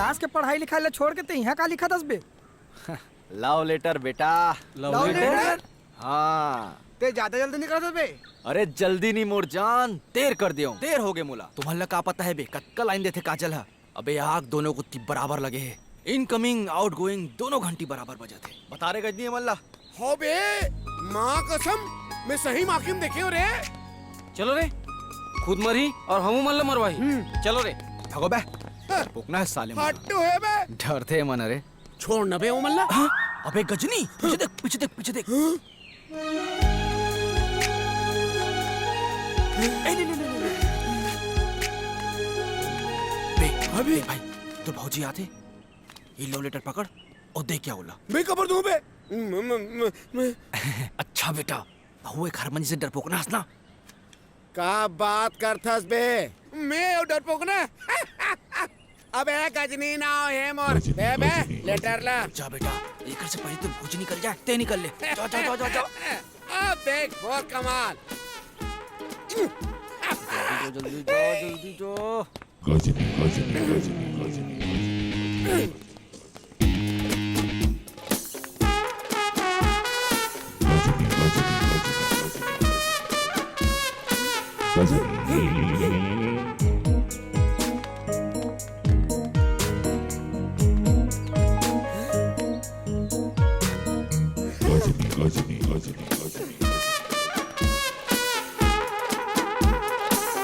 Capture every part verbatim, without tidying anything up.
आज के पढ़ाई लिखाई ला छोड़ के ते इहाँ का लिखत हस बे? लव लेटर बेटा। लव लेटर? हाँ। ते ज्यादा जल्दी निकलत हस बे। अरे जल्दी नहीं मोर जान, देर कर दियो, देर हो गे मोला। तुम्हला का पता हे बे, कतका लाइन देथे काजल ह? अबे आग दोनों कोती बराबर लगे हे, इनकमिंग आउटगोइंग दोनों घंटी बराबर बजत हे। बता रे गजनी हमन ला। हो बे, माँ कसम, मैं सही माँ के देखे हो रे। चलो रे, खुद मरही और हमू मन ला मरवाही। हम्म। चलो रे। भगो बे। हाँ। भोकना हे साले मन। हट्टू हे बे। डरथे मन रे। छोड़ न बे ओ मन ला। हाँ? अबे गजनी, पीछे देख, पीछे देख, पीछे देख। हाँ? ए, ले, ले, ले, ले, ले। बे, अभी? बे भाई, तोर भौजी आथे, ये लव लेटर पकड़ और देख क्या बोला। मैं कबर दूं बे? म-, म-, म-, म-, अच्छा बेटा, बहु एक हरमन से डरपोकना हंसना। का बात करथस बे? मैं अउ डरपोकना? अबे गजनी नाव हे मोर। गजनी, दे बे, गजनी, लेटर गजनी। ला। जा बेटा, एकर से पहले तोर भौजी निकल जाए, ते निकल ले। जा, जा, जा, जा, जा। अब देख मोर कमाल। जल्दी जा, जल्दी जा, जल्दी जा। गजनी, गजनी, गजनी, गजनी, गजनी।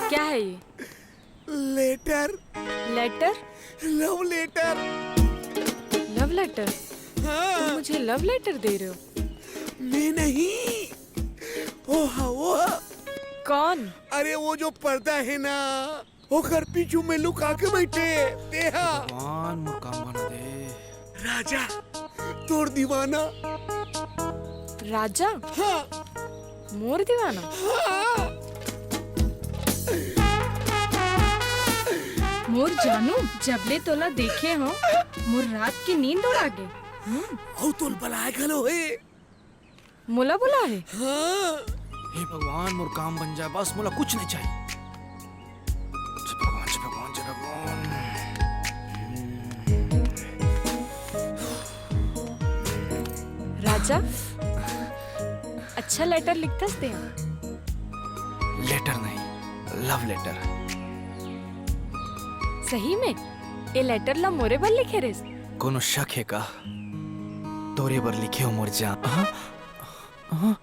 क्या है ये? लेटर। लेटर? लव लेटर। लव लेटर? हाँ। तुम मुझे लव लेटर दे रहे हो? मैं नहीं, वो हा, वो हा। कौन? अरे वो जो पर्दा है ना, ओकर पीछू में लुका के बैठे, तेहा। भगवान मोर काम बना दे। राजा, तोर दीवाना। राजा? हाँ। मोर दीवाना? हाँ। मोर जानू, जबले तोला देखे हो, मोर रात के नींद उड़ा गे। हम्म। अउ तोल बलाए घलो हे। मोला बोला हे? हाँ। हे भगवान, मोर काम बन जाए, बस मोला कुछ नहीं चाहिए। जय भगवान, जय भगवान, जय भगवान। राजा, अच्छा लेटर लिखथस ते? लेटर नहीं, लव लेटर। सही में? ए लेटर ला मोरे बर लिखे रेस? कोनो शक हे का? तोरे बर लिखे हो मोर जान। हाँ? हाँ?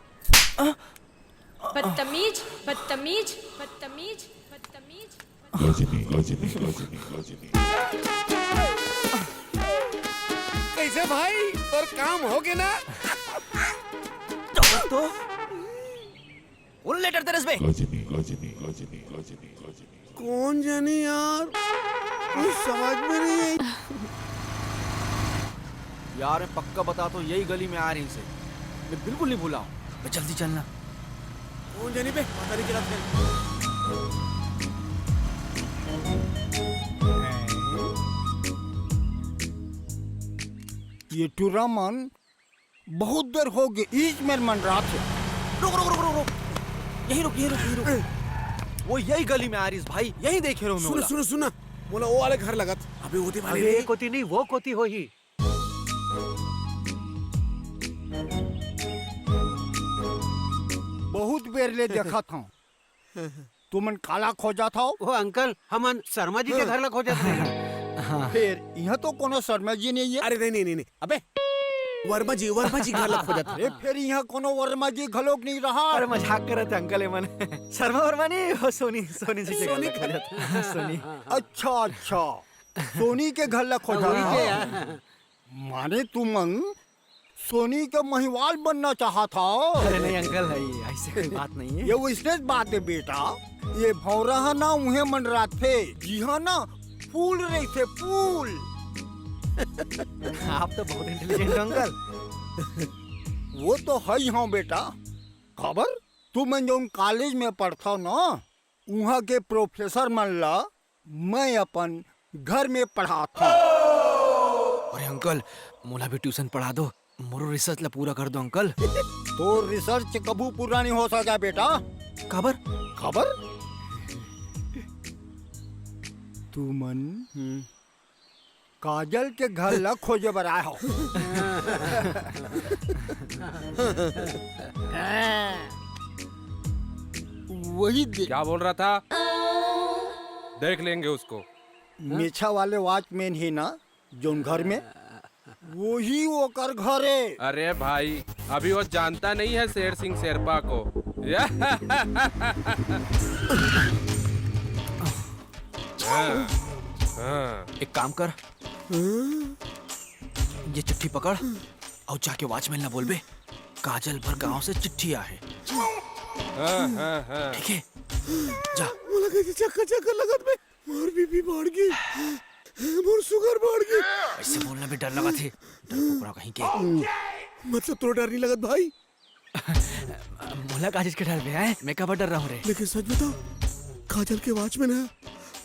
बदतमीज, बदतमीज, बदतमीज, बदतमीज। गजनी, गजनी, गजनी, गजनी। कैसे भाई, तोर काम हो गे ना? तो, तो? कौन लेटर तेरे से बे? गजनी, गजनी, गजनी, गजनी, गजनी। कौन जानी यार, कुछ समझ में नहीं आई। यार, मैं पक्का बता तो यही गली में आ रही से, मैं बिल्कुल नहीं भूला हूँ। मैं जल्दी चलना। कौन जानी बे, पता नहीं चला। ये टूरा मन बहुत देर हो गे, इच मेर मन रात हे। रुक, रुक, रुक, रुक, रुक। यहीं रुक, यहीं रुक, यहीं रुक। वो यही गली में आ रही भाई, यहीं देखे रहो। सुन, सुन, सुन, मोला वो वाले घर लगत। अबे वो दे वाले अबे रे। कोती नहीं, वो कोती होही। बहुत बेर ले देखत हूँ। तुमन काला खोजत हव? ओ अंकल, हमन शर्मा जी के घर ला खोजत रहे। हाँ। फेर इहाँ तो कोनो शर्मा जी नहीं है। अरे नहीं, नहीं, नहीं, नहीं। अबे, वर्मा जी, वर्मा जी घर ला खोजत रहे। अरे फेर इहाँ कोनो वर्मा जी घलोक नहीं रहा। अरे मजाक करत हे अंकल, एमन शर्मा वर्मा नहीं, वो सोनी, सोनी जी के घर ला खोजत रहे। सोनी। अच्छा, अच्छा, सोनी के घर ला खोजत रहे। माने तुमन सोनी के महिवाल बनना चाहत हव? अरे नहीं अंकल, है ये, ऐसे कोई बात नहीं है। ये वैसने बात है बेटा, ये भौंरा ह ना उहे मन राथे, जिहा ना फूल रहिथे, फूल। आप तो बहुत इंटेलिजेंट हो अंकल। वो तो है ही हूँ बेटा। खबर, तुमन जौन कॉलेज में पढ़थव ना, उहाँ के प्रोफेसर मन ला मैं अपन घर में पढ़ात हूँ। अरे अंकल, मोला भी ट्यूशन पढ़ा दो, मोरो रिसर्च ला पूरा कर दो अंकल। तो रिसर्च कभू पूरा नहीं हो सका बेटा। काबर? काबर? तुमन हम्म। काजल के घर ला खोजे बर आए हो। वही दे। क्या बोल रहा था? देख लेंगे उसको। मेछा वाले वॉचमैन ही ना, जोन घर में, वही ओकर घर है। अरे भाई, अभी वो जानता नहीं है शेर सिंह शेरपा को। हाँ, हाँ। एक काम कर, ये चिट्ठी पकड़ और जाके वॉचमैन ला बोलबे, काजल बर गांव से चिट्ठी आ है। हाँ, हाँ, हाँ। ठीक है, जा। मोला कैसे चक्कर चक्कर लगत बे। मोर बीपी बढ़ गई, मोर शुगर बढ़ गई। ऐसे बोलना भी डर लगा थे, डर कुकरा कहीं के। मतलब तोर डर नहीं लगत भाई? मोला का चीज के डर बे है, मैं काबर डर रहा हूँ रे? लेकिन सच बताओ, काजल के वॉचमैन है,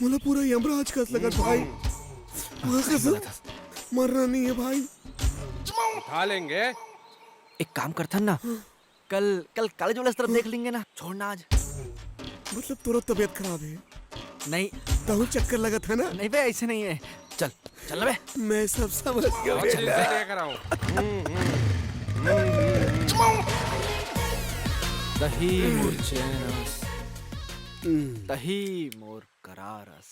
मोला पूरा यमराज कस लगत भाई। मोला कसम, मरना नहीं है भाई। उठा लेंगे। एक काम करथन ना, कल कल कॉलेज वाले तरफ देख लेंगे ना, छोड़ना आज। मतलब तोरा तबीयत खराब है? नहीं। तहु चक्कर लगत है ना? नहीं बे, ऐसे नहीं है। चल, चल ना बे। मैं सब समझ गया बहुत दिन से बेटा। देख रहा हूँ। तही मोर चैन अस, तही मोर करार अस,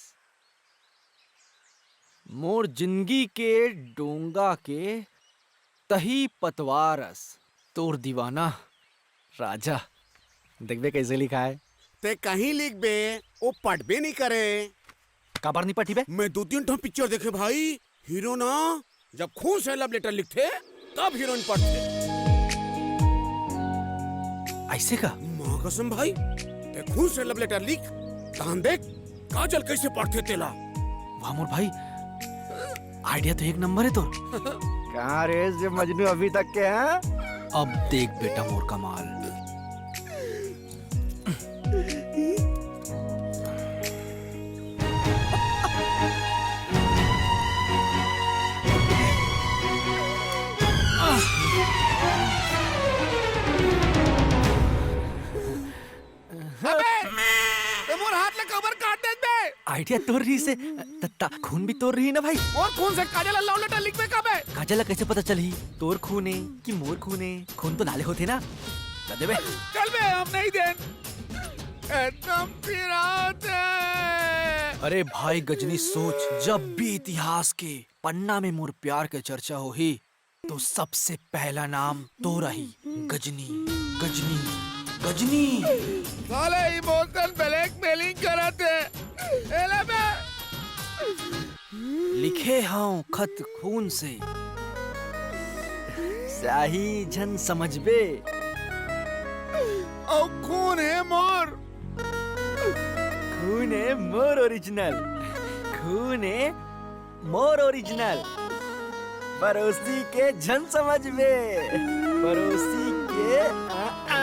मोर जिंदगी के डोंगा के तही पतवार अस, तोर दीवाना राजा। देखबे कैसे लिखा है। ते कहीं लिख बे, वो पटबे नहीं करे। काबर नहीं पटी बे? मैं दो तीन ठो पिक्चर देखे भाई, हीरो ना जब खून से लव लेटर लिखथे तब हीरोइन पटथे। ऐसे का? माँ कसम भाई, ते खून से लव लेटर लिख, तहन देख काजल कैसे पटथे तेला। वाह मोर भाई, आइडिया तो एक नंबर है तोर। कहाँ रे जे मजनू अभी तक के हैं? अब देख बेटा मोर कमाल। अबे, ते मोर हाथ ला काबर काट देत बे? आइडिया तोर रही से, त, त, खून भी तोर रही ना भाई। और खून से काजल ला लव लेटर लिखबे का बे? काजल ला कैसे पता चलही तोर खून है कि मोर खून है? खून तो नाले होथे ना। कर दे बे। चल बे, हम नहीं देन। एकदम पिरात है। अरे भाई गजनी सोच, जब भी इतिहास के पन्ना में मोर प्यार के चर्चा होही तो सबसे पहला नाम तोर आही। गजनी, गजनी, गजनी। साले इमोशनल ब्लैकमेलिंग करत है। एला बे। लिखे हूँ खत खून से, स्याही झन समझबे। और खून है मोर। खून है मोर ओरिजिनल, खून है मोर ओरिजिनल। पड़ोसी के झन समझबे, पड़ोसी के। आ, आ।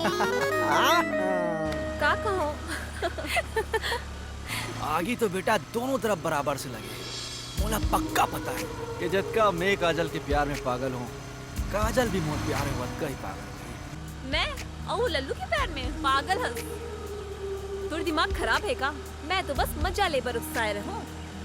आ, आ। का कहो? आगी तो बेटा दोनों तरफ बराबर से लगे हे। मोला पक्का पता है कि जतका मैं काजल के प्यार में पागल हूँ, काजल भी मोर प्यार में वतका ही पागल है। मैं अउ लल्लू के प्यार में पागल हस। तोर दिमाग खराब है का? मैं तो बस मजा ले बर उकसाए रहूं।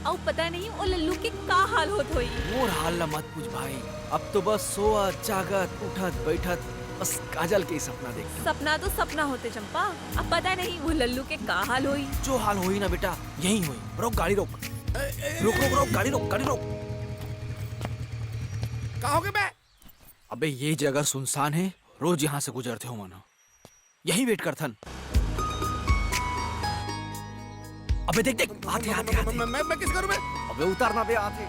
अउ पता नहीं ओ लल्लू के का हाल होत होई। मोर हाल ला मत पूछ भाई, अब तो बस सोवत, जागत, उठत, बैठत, बस काजल के ही सपना देखता। सपना तो सपना होते चंपा, अब पता नहीं वो लल्लू के का हाल होई। जो हाल होई ना बेटा, यही होई। रोक गाड़ी रोक, रोक रोक रोक गाड़ी रोक, गाड़ी रोक। का हो गए बे? अबे ये जगह सुनसान है, रोज यहाँ से गुजरते हो मानो। यही वेट करथन। अबे देख देख, आथे आथे आथे। मैं मैं मैं किस करूं बे? अबे उतारना बे, आथे।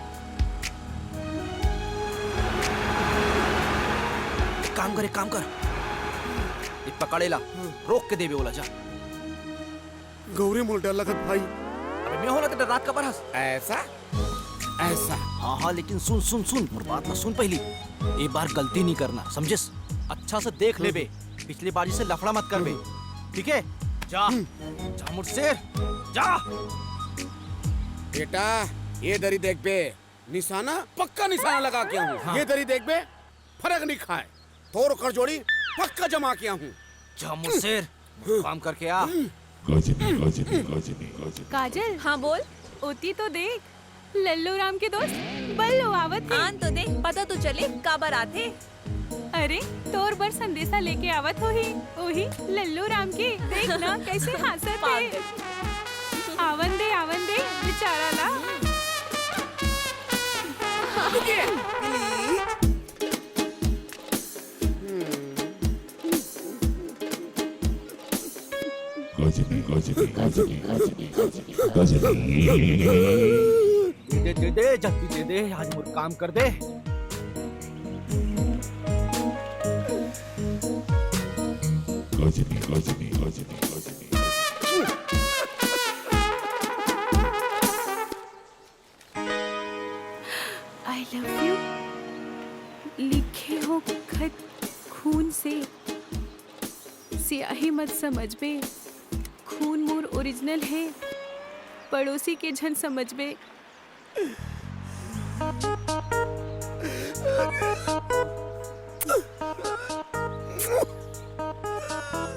एक काम कर, एक काम कर, ये पकड़ेला, रोक के देबे ओला, जा। गौरी मोल डर लगत भाई। अबे मैं होला तो डरात काबर हस? ऐसा ऐसा। हाँ हाँ, लेकिन सुन सुन सुन, मोर बात ला सुन पहली। ये बार गलती नहीं करना, समझिस? अच्छा से देख लेबे, पिछली बार जैसे लफड़ा मत करबे, ठीक है? जा, जा मोर शेर, जा। बेटा, ये दरी देख बे, निशाना पक्का निशाना लगा के हूँ। हाँ। ये दरी देख बे, फर्क नहीं खाए, तोर ओकर जोड़ी पक्का जमा के हूँ। जा मोर शेर, काम करके आ। गजनी, गजनी, गजनी, गजनी। काजल, हाँ बोल। ओती तो देख, लल्लू राम के दोस्त बल्लू आवत हे। आन तो दे, पता तो चले काबर आथे। अरे, तोर बर संदेशा लेके आवत होही, ओही लल्लू राम के। देख ना, कैसे हाँसत हे। पागल। आवन दे, आवन दे, बेचारा ला। गजनी, गजनी, गजनी, गजनी, गजनी, गजनी। दे, दे, दे, दे, जल्दी दे दे, आज मोर काम कर दे। Ghazni, Ghazni, Ghazni, Ghazni. I love you लिखे हो खत खून से, सियाही मत समझबे, खून मोर ओरिजिनल हे, पड़ोसी के झन समझबे।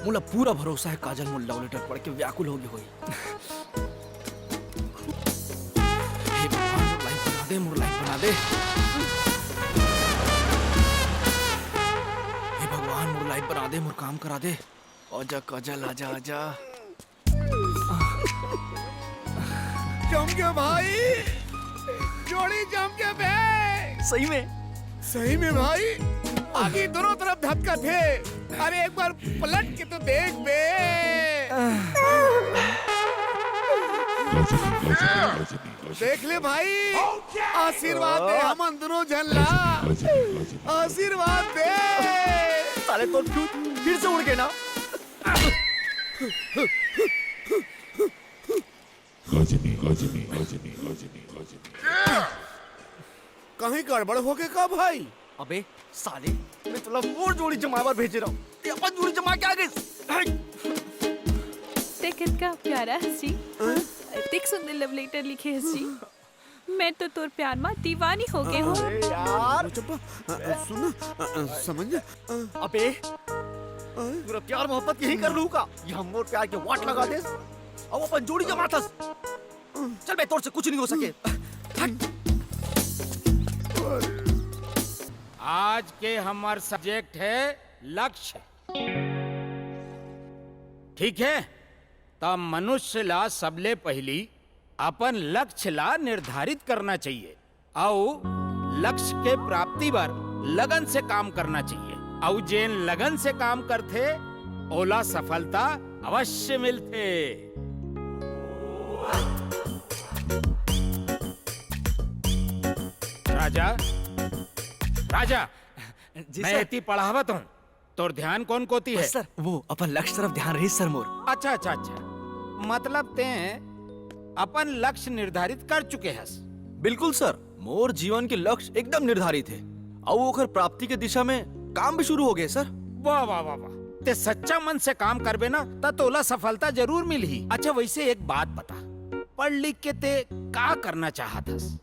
मोला पूरा भरोसा हे काजल मोर love letter पढ़ के व्याकुल होगे होही। हे भगवान, मोर life बना दे, मोर life बना दे। हे भगवान, मोर life बना दे, मोर काम करा दे। आजा काजल, आजा, आजा। जम गया भाई, जोड़ी जम गया बे। सही में? सही में भाई, आगी दोनों तरफ धक्का थे। अरे एक बार पलट के तो देख बे। देख ले भाई, आशीर्वाद दे हमन दोनों झन ला, आशीर्वाद दे। साले तोर भूत फिर से उड़ गए ना। गजनी, गजनी, गजनी, गजनी, गजनी। कहीं गड़बड़ होगे का भाई? अबे साले, मैं तोला मोर जोड़ी जमाए बर भेजे रहूं, ते अपन जोड़ी जमा के आ गइस। ते कतका प्यारा हस जी। हाँ? ते सुंदर love letter लिखे हस जी। मैं तो तोर प्यार मा दीवानी हो गए हूँ। अरे यार। चंपा, अ, अ, सुन ना, अ, अ, समझ ना, अ, अबे, अ, पूरा प्यार मोहब्बत यही कर लूँ का? ये हम मोर प्यार के वाट लगा देस, अब अपन जोड़ी जमाथस। चल बे, तोर से कुछ नहीं हो सके। आज के हमर subject है लक्ष्य। ठीक है, त मनुष्य ला सबले पहिली अपन लक्ष्य ला निर्धारित करना चाहिए अउ लक्ष्य के प्राप्ति बर लगन से काम करना चाहिए। अउ जेन लगन से काम करथे, ओला सफलता अवश्य मिलथे। राजा, राजा, जी मैं सर। एती पढ़ावत हूँ, तोर ध्यान कोन कोती है? बस सर, वो अपन लक्ष्य तरफ ध्यान रही सर मोर। अच्छा, अच्छा, अच्छा। मतलब तें अपन लक्ष्य निर्धारित कर चुके हस? बिल्कुल सर, मोर जीवन के लक्ष्य एकदम निर्धारित है, अउ ओकर प्राप्ति के दिशा में काम भी शुरू हो गए सर। वाह, वाह, वाह, वाह। ते सच्चा मन से काम करबे ना, त तोला सफलता जरूर मिलही। अच्छा, वैसे एक बात बता, पढ़ लिख के ते का करना चाहत हस?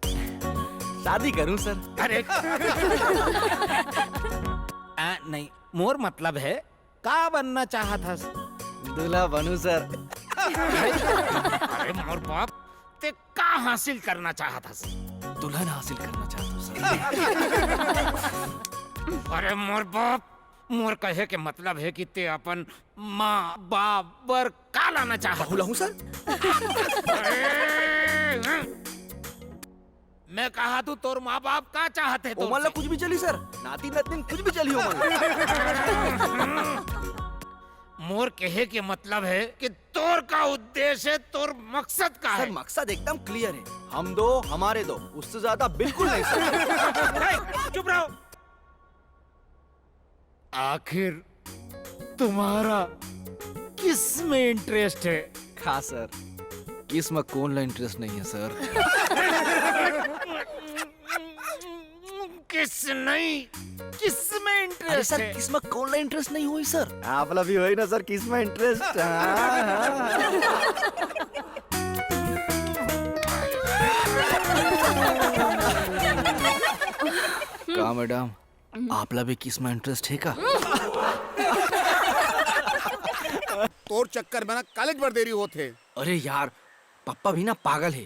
शादी करूं सर। अरे। आ, नहीं, मोर मतलब है, का बनना चाहत हस? दूल्हा बनू सर। अरे मोर बाप, ते का हासिल करना चाहत हस? दुल्हन हासिल करना चाहत हूँ सर। अरे मोर बाप, मोर कहे के मतलब है कि ते अपन माँ बाप बर का लाना चाहत हस? बहू लाहूं सर। अरे, मैं कहा तू, तोर माँ बाप का चाहत हे तोर ओमन ला से? कुछ भी चली सर, नाती नतनीन कुछ भी चली ओमन ला। मोर कहे के मतलब है कि तोर का उद्देश्य है, तोर मकसद का सर, है? मकसद एकदम clear है, हम दो, हमारे दो, उससे ज्यादा बिल्कुल नहीं सर। ए, चुप रहो। आखिर तुम्हारा किस में interest है? का सर, किस में कोन ला interest नहीं है सर? किस नहीं, किस में अरे interest सर, है? किस में कोन ला interest नहीं होही सर? आप ला भी होही ना सर, किस में interest? हाँ, हाँ, हाँ। का मैडम, आप ला भी किस में interest है का? तोर चक्कर में ना college बर देरी होत हे। अरे यार, पापा भी ना पागल है,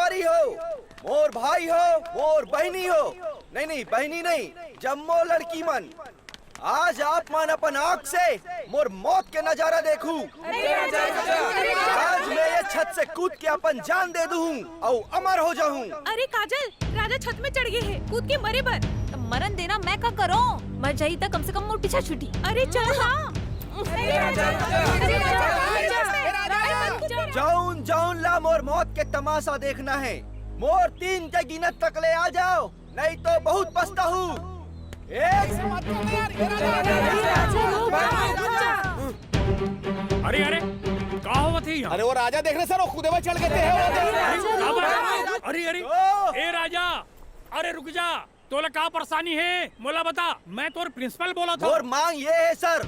संगवारी हो, मोर भाई हो, मोर बहिनी हो, नहीं, नहीं, बहिनी नहीं, जम्मो लड़की मन, आज आप मन अपन आँख से मोर मौत के नजारा देखू। आज मैं ये छत से कूद के अपन जान दे दूँ अउ अमर हो जाऊँ। अरे काजल, राजा छत में चढ़ गए हैं, कूद के मरे बर। त मरन देना, मैं का करो? मर जाही त कम से कम मोर पीछा छुटी। अरे चल ना। अरे राजा, अरे राजा, अरे राजा, राजा, मत जा। जौन जौन ला मोर मौत के तमाशा देखना है, मोर तीन के गिनत तक ले आ जाओ, नहीं तो बहुत पछताहू। एक अरे, अरे, का होवत हे यहाँ? अरे, वो राजा देख रहे सर, वो खुदे में चढ़ गए थे। अरे, का बात? अरे, अरे, दो। ए राजा, अरे रुक जा, तोला का परेशानी हे, मोला बता, मैं तोर प्रिंसिपल बोलत हँव। मोर मांग ये है सर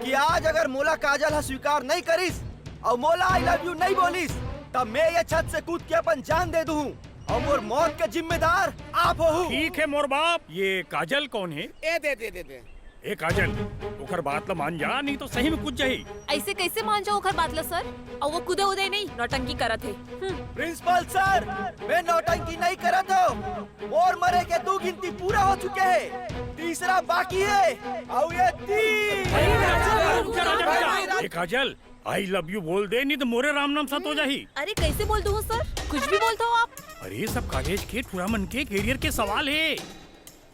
कि आज अगर मोला काजल ह स्वीकार नहीं करिस अउ मोला आई लव यू नहीं बोलिस, तब मैं ये छत से कूद के अपन जान दे दूँ अउ मोर मौत के जिम्मेदार आप हो। ठीक है मोर बाप, ये काजल कौन है? ए दे दे दे दे। ए काजल, ओकर बात ल मान जा, नहीं तो सही में कूद जाही। ऐसे कैसे मान जाओ ओकर बात ल सर? अउ वो कुदे उदे नहीं, नौटंकी करत हे। हम्म। प्रिंसिपल सर, मैं नौटंकी नहीं करत हँव। मोर मरे के दू गिनती पूरा हो चुके हे, तीसरा बाकी हे। अउ ये तीन। ए काजल, आई लव यू बोल दे, नहीं तो मोरे राम नाम सत हो जाही। अरे कैसे बोल दूँ सर? कुछ भी बोलते हो आप। अरे सब कॉलेज के टुरा मन के करियर के सवाल हे।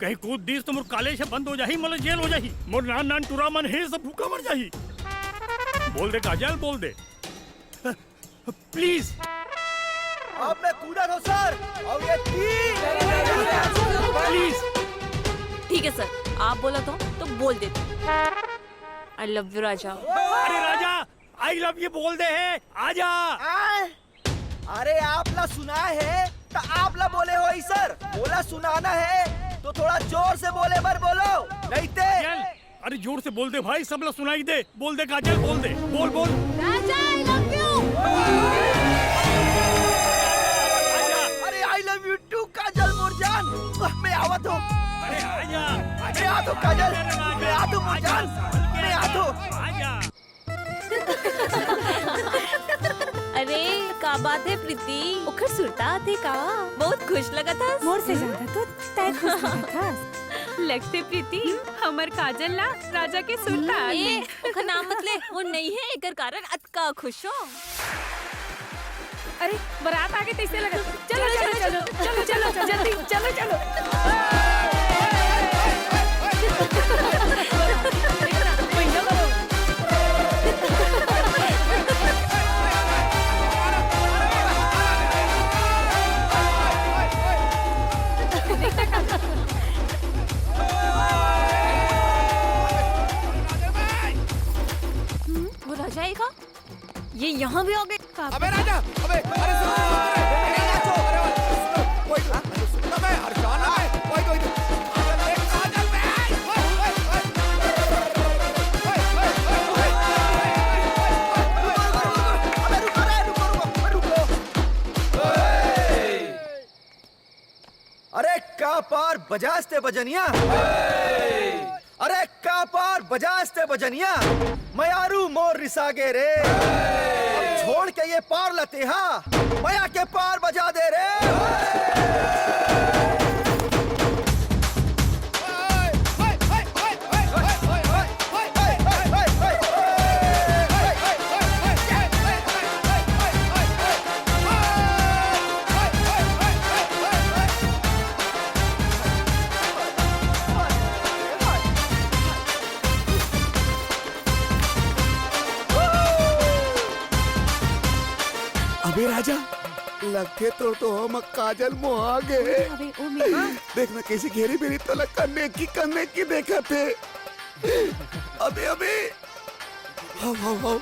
कहीं कूद दिस तो मोर कॉलेज ह बंद हो जाही, मोला जेल हो जाही। मोर नान नान टुरा मन हे, सब भूखा मर जाही। बोल दे काजल, बोल दे। प्लीज। अब मैं कूदत हँव सर, अउ ये तीन। प्लीज। ठीक है सर, आप बोलत हो तो बोल देते। आई लव यू राजा। अरे राजा, आई लव यू बोल दे हे, आजा। आय? अरे आप ला सुनाए हे त आप ला बोले होही सर, मोला सुनाना हे तो थोड़ा जोर से बोले बर बोलो, नहीं ते। काजल, अरे जोर से बोल दे भाई, सब ला सुनाई दे। बोल दे काजल, बोल दे, बोल बोल। राजा, I love you। अरे आई लव यू टू काजल मोर जान, मैं आवत हँव। अरे आजा, मैं आत हँव काजल, मैं आत हँव मोर जान, मैं आत हँव। आजा। अरे का बात हे प्रीति, ओखर सुरता आथे का? बहुत खुश लगत हस। मोर से ज्यादा तो तैं खुश लगत हस। लगथे प्रीति, हमर काजल ला राजा के सुरता आथे। ए, ओखर नाम मत ले, वो नहीं हे, एकर कारण अतका खुश हों। अरे, बरात आगे तैसे लगत। चलो, चलो, चलो, चलो, चलो, जल्दी, चलो, चलो। हम्म, वो राजा आएगा? ये यहाँ भी आ गए। अबे राजा, अबे, अरे सुनो, सुनो, सुनो, अरे, अरे, सुनो, कोई तो, सुनो बे, हर जाना बे, कोई तो, कोई तो, अरे, काजल बे, ओए, ओए, ओए, ओए, ओए, ओए, अबे रुको रे, रुको, रुको, रुको। बजास ते बजनिया। अरे का पार बजास ते बजनिया। मयारू मोर रिसागे रे। अब छोड़ के ये पार ला तेहा, मया के पार बजा दे रे। अबे राजा, लगथे तोर तो हम काजल मोहा गे। अबे ओ मेरा। देख ना कैसे घेरी बेरी तोला कन्ने की कन्ने की देखत हे। अबे अबे। हाव हाव हाव।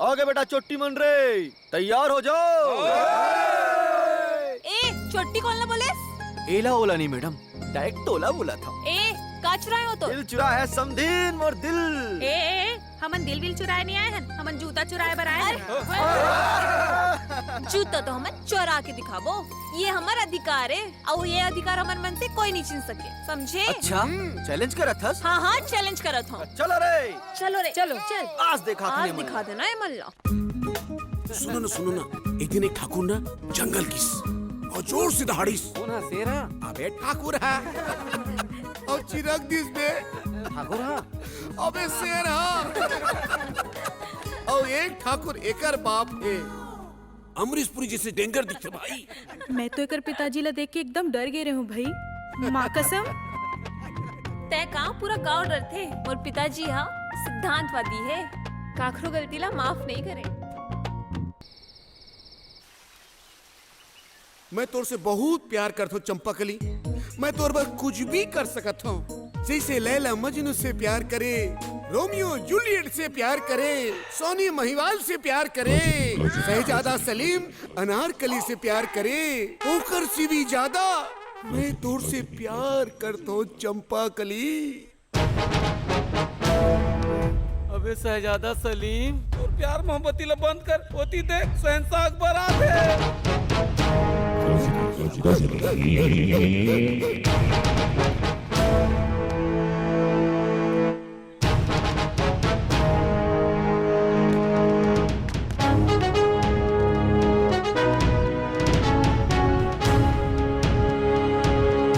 आगे बेटा चोट्टी मन रे, तैयार हो जाओ। ए, चोट्टी कोन ला बोलेस? एला ओला नहीं मैडम, डायरेक्ट तोला बोला था। ए, का चुराए हो तो? दिल चुरा है समधीन मोर दिल। ए, ए, ए, हमन दिल विल चुराए नहीं आए हन, हमन जूता चुराए बर आए हन। जूता तो हमन चोरा के दिखाबो, ये हमर अधिकार है। अउ ये अधिकार हमर मन से कोई नहीं छीन सके, समझे? अच्छा, चैलेंज करत हस? हाँ हाँ, चैलेंज करत हूँ। चलो रे। चलो रे, चलो। चल। आज देखा आज दिखा देना है मन ला। सुनो ना, सुनो ना, एक दिन एक ठाकुर ना जंगल गिस अउ जोर से दहाड़िस। कोन हा, शेर हा? अबे ठाकुर हा। अउ चिरक दिस बे। ठाकुर हा? अबे शेर हा। अउ एक ठाकुर एकर बाप हे। अमरीशपुरी जैसे डेंगर दिखथे भाई। मैं तो एकर पिताजी ला देख के एकदम डर गे रहूं भाई, माँ कसम। तै का पूरा गांव डरथे? मोर पिताजी हा सिद्धांतवादी हे, काखरो गलती ला माफ नहीं करे। मैं तोर से बहुत प्यार करथों चंपाकली, मैं तोर बर कुछ भी कर सकत हूँ। जैसे लैला मजनू से प्यार करे, रोमियो जूलियट से प्यार करे, सोनी महिवाल से प्यार करे, शहजादा सलीम अनारकली से प्यार करे, ओकर से भी ज्यादा मैं तोर से प्यार करथों चंपाकली। अबे शहजादा सलीम, तोर प्यार मोहब्बती ला बंद कर, ओती देख शहंशाह अकबर आथे।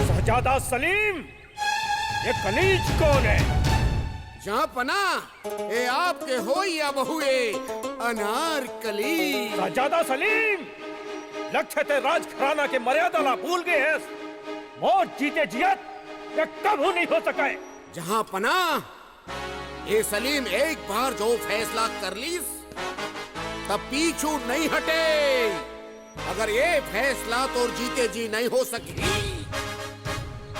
शहजादा सलीम, ये कनीज कोन हे? जहाँ पना, ए आपके होई या बहुए अनारकली। शहजादा सलीम, लगथे ते राजघराना के मर्यादा ला भूल गे हस। मौत जीते जियत ये कभू नहीं हो सके। जहाँ पना, ए सलीम एक बार जो फैसला कर लीस, तब पीछू नहीं हटे। अगर ये फैसला तोर जीते जी नहीं हो सकही,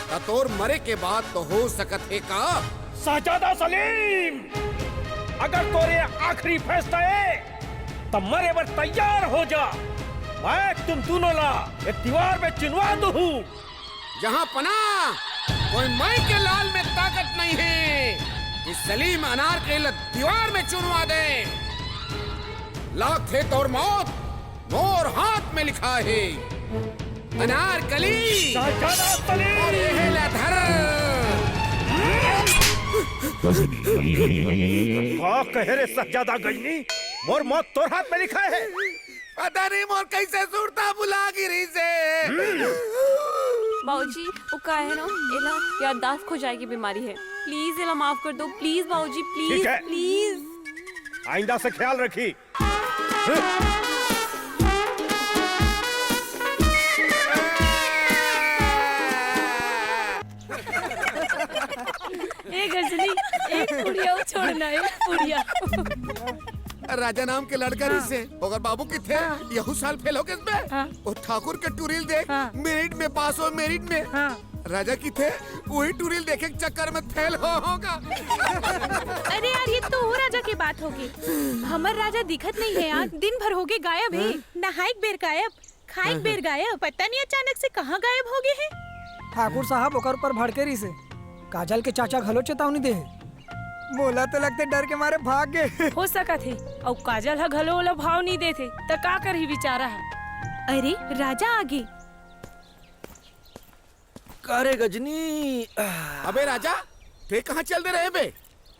त तोर मरे के बाद तो हो सकत हे का? शहजादा सलीम, अगर तोर ये आखिरी फैसला हे, त मरे बर तैयार हो जा। मैं तुम दोनों ला ये दीवार में चिनवा दूँ। जहाँ पना, कोई माई के लाल में ताकत नहीं हे कि सलीम अनारकली ला दीवार में चुनवा दे। लागथे तोर मौत मोर हाथ में लिखा हे। अनारकली। शहजादा सलीम। अउ ये हे ला धर। का कहे रे शहजादा गजनी? मोर मौत तोर हाथ में लिखा हे। पता नहीं मोर कैसे सुरता भुला गिरी से। बाबूजी, वो का हे ना, एला याददाश्त खो जाए के बीमारी हे। प्लीज एला माफ कर दो, प्लीज बाबूजी, प्लीज, ठीक है। प्लीज। आइंदा से ख्याल रखी। ए गजनी, एक पुड़िया छोड़ना, एक पुड़िया। राजा नाम के लड़का हाँ। रिहिसे, ओकर बाबू किथे, हाँ। यहू साल फेल हो गे बे। हाँ। ओ ठाकुर के टुरी ल देख, हाँ। मेरिट में पास हो, मेरिट में। हाँ। राजा किथे, वही टुरी ल देखे के चक्कर में फेल हो होगा। अरे यार, ये तो वो राजा के बात होगी। हमर राजा दिखत नहीं हे यार, दिन भर होगे गायब हे। हाँ। नहाए के बेर गायब, खाए के हाँ, बेर हाँ। गायब, पता नहीं अचानक से कहाँ गायब हो गे हे। ठाकुर साहब ओकर ऊपर भड़के रिहिसे। काजल के चाचा घलो चेतावनी दे हे। मोला तो लगथे डर के मारे भाग गे। हो सकत हे, अउ काजल ह घलो ओला भाव नहीं देथे, त का करही बेचारा ह। अरे, राजा आगे। का रे गजनी? अबे राजा, ते कहाँ चल दे रहे बे?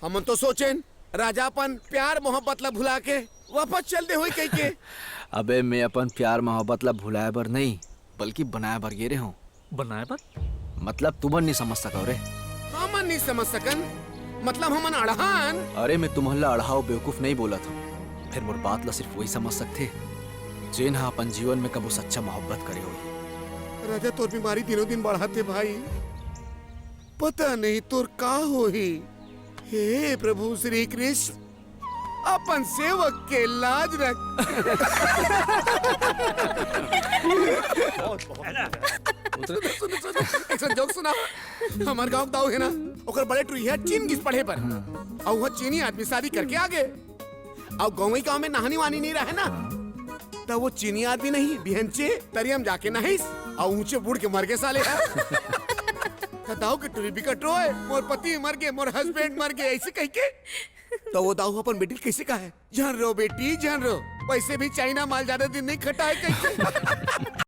हमन तो सोचेन राजा अपन प्यार मोहब्बत ला भुला के वापस चल दे होई कहिके। अबे, मैं अपन प्यार मोहब्बत ला भुलाए बर नहीं, बल्कि बनाए बर गे रहे हूँ। बनाए बर? मतलब, तुमन नहीं समझ सको रे। हमन नहीं समझ सकन? मतलब, हमन अड़हन? अरे, मैं तुमन ला अड़हा अउ बेवकूफ नहीं बोलत हूँ। फिर मोर बात ला सिर्फ वही समझ सकथे, जेन हा अपन जीवन में कबो सच्चा मोहब्बत करे होही। राजा, तोर बीमारी दिनों दिन बढ़त हे भाई, पता नहीं तोर का होही। हे प्रभु श्री कृष्ण, अपन सेवक के लाज रख। सुनो, सुनो, सुनो, एक ठन जोक सुना। हमार गांव के दाऊ है ना, ओकर बड़े टुरी है चीन गिस पढ़े पर। अउ वो चीनी आदमी शादी करके आ गए। अउ गाँव ही गाँव में नहानी वानी नहीं रहे ना, तो वो चीनी आदमी नहीं, बिहनचे तरिया में जाके नहाइस, अउ ऊंचे बूड़ के मर गए साले। तो दाऊ के टुरी बिकट रोए, "मोर पति मर गए, मोर हस्बैंड मर गए," ऐसे कह के। तो वो दाऊ अपन बेटी ल कैसे कहा है, "झन रो बेटी, झन रो, वैसे भी चाइना माल ज्यादा दिन नहीं खटा है," कह के।